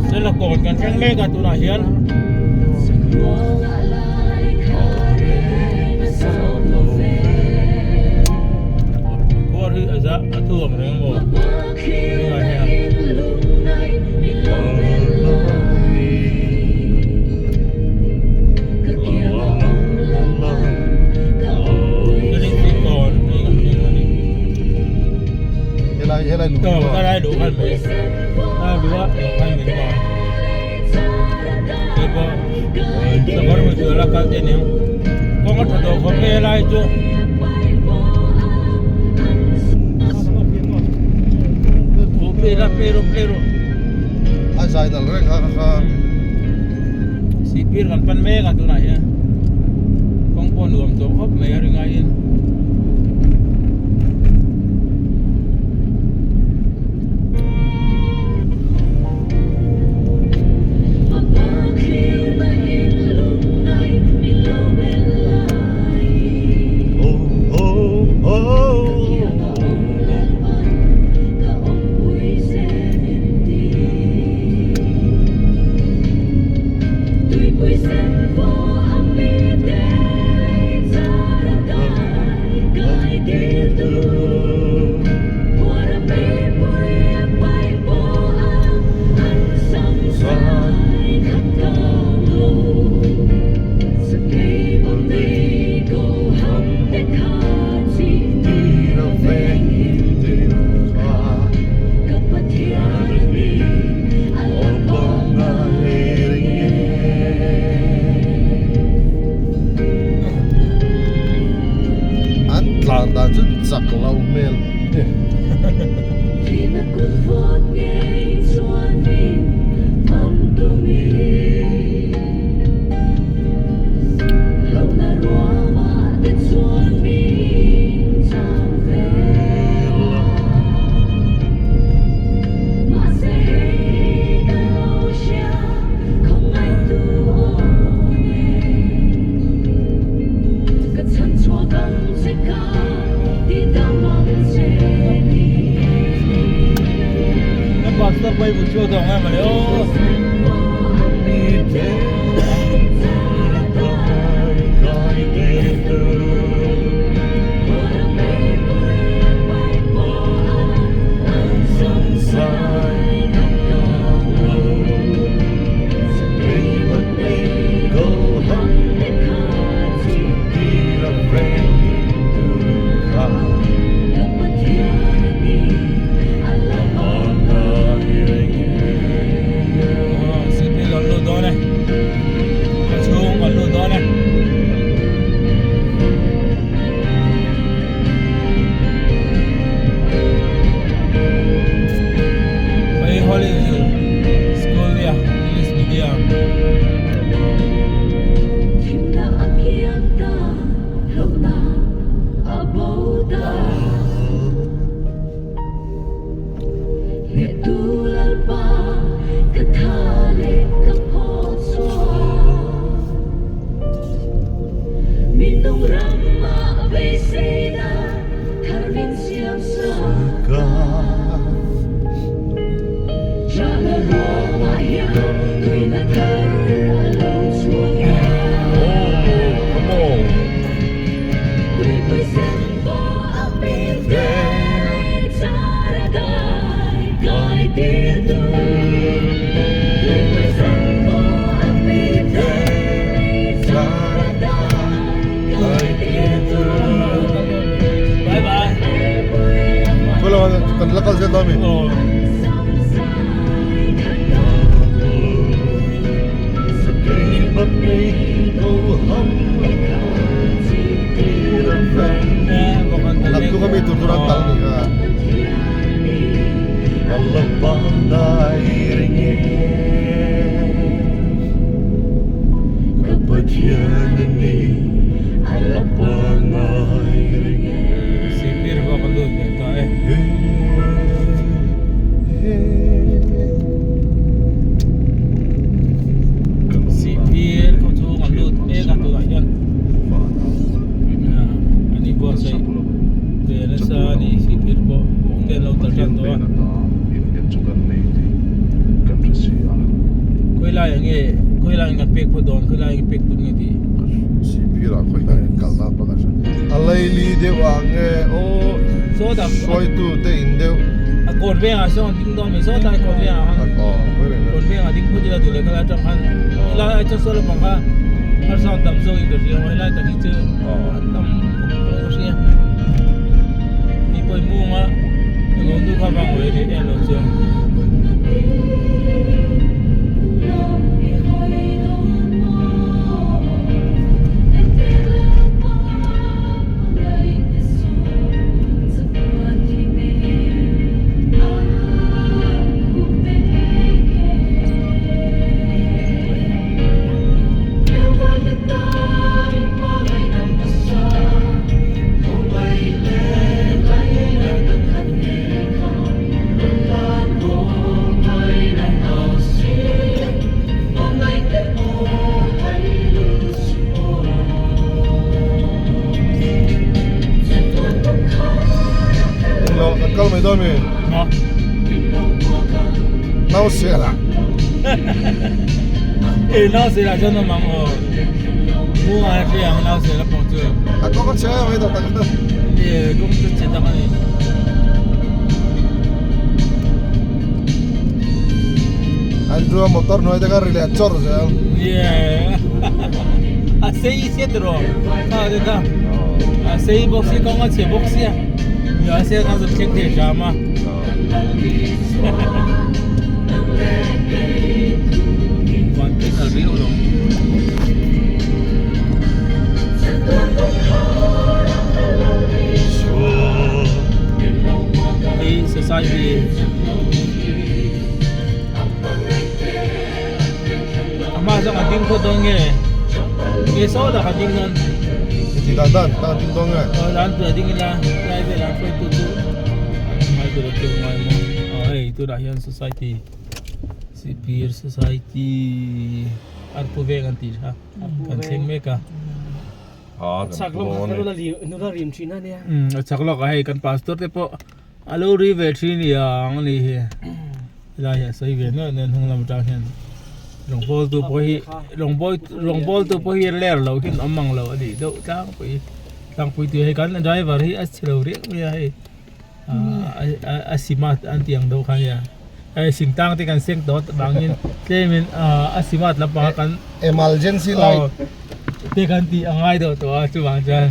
Selakawn kan thleng mek a tunah hian. Khuar hi a za a thu ang reng maw tunah hian. Helai luh khan mai a luh a luh khan min ba hei pawh sakawr hmu tur a kal te aniang kawng a tha tawh khawp mai helai chu. Play la play rawh play rawh. A zai dal reng kha kha. Sihpir kan pan mek a tunah hian kawng pawh nuam tawh khawp mai a ringa in. An tlan dan chu chak lo hmel. Kan la kal zel dawn mi. Naktuk ami tur tur an tal ni kha. Sihpir pawh ka lut leh ta e. Sihpir khaw chhung an lut mek a tunah hian an inbuatsaih ve nasa a ni sihpir pawh vawk te an lo tal tan tawh a. chu kan nei tih kan hre si a. Khawilai ah nge khawilai ah kan pek phawt dawn khawilai ah pek tum nge tih. Sihphir ah khawilai ah kal na pakhat hre a laili deuh ah nge aw hruaitu te in deuh. A kawn veng ah sawn ding dawn mai sawtlai kawn veng ah khan kawn veng ah ding phawt ila duh leh khalai atang khan helai ai chuan saw lampang kha harsa an tam zawk in ka hria helai tak hi chu an tam khawp pawh ka hria ni pawh i mung a englo nu kha vang awih leh em lo chuan. Englo kan kal mai dawn mi? Nau sel ah. E nau sel ah chuan awm ang aw. Mu a hria ang nau sel a pawh chu. A kawng a chhe mai tak tak. E kawng chu chhe tak a ni. Andrew a motor hnuai te kha ri leh chawrh zel. Yeah. A sei se tiraw kha te kha. A sei bawk si kawng a chhe bawk sia. A sei khan chu thleng thei hram a. Van te kal riau lo. Hei society Ama zawng a ding phawt dawn nge? Nge saw tak a ding dawn? Ti dan dan dan ding dawn nge? Aw dan tur a ding ila lai velah hruaitu chu an awm ngai tur a chu ngai maw? Aw hei tunah hian society Sihphir society Arpu veng an tih kha kan thleng mek a. A chak A chak lawk a hei kan pastor te pawh A lo ri ve thin iang a nih hi helai hi a sawi ve nuaih nuaih hnung lam atang hian rawngbawltu pawh hi rawngbawltu rawngbawltu pawh hi ler loh hian awm ang lo a nih deuh tlangpui tlangpui tih hei kan driver hi a chhe lo riau mai a hei ahh a smart an tih ang deuh kha a nia hei singtang te kan seng tawh vangin tlemin ahh a smart lampang a kan emergency light te kan tih a ngai deuh tawh a chuvang chuan.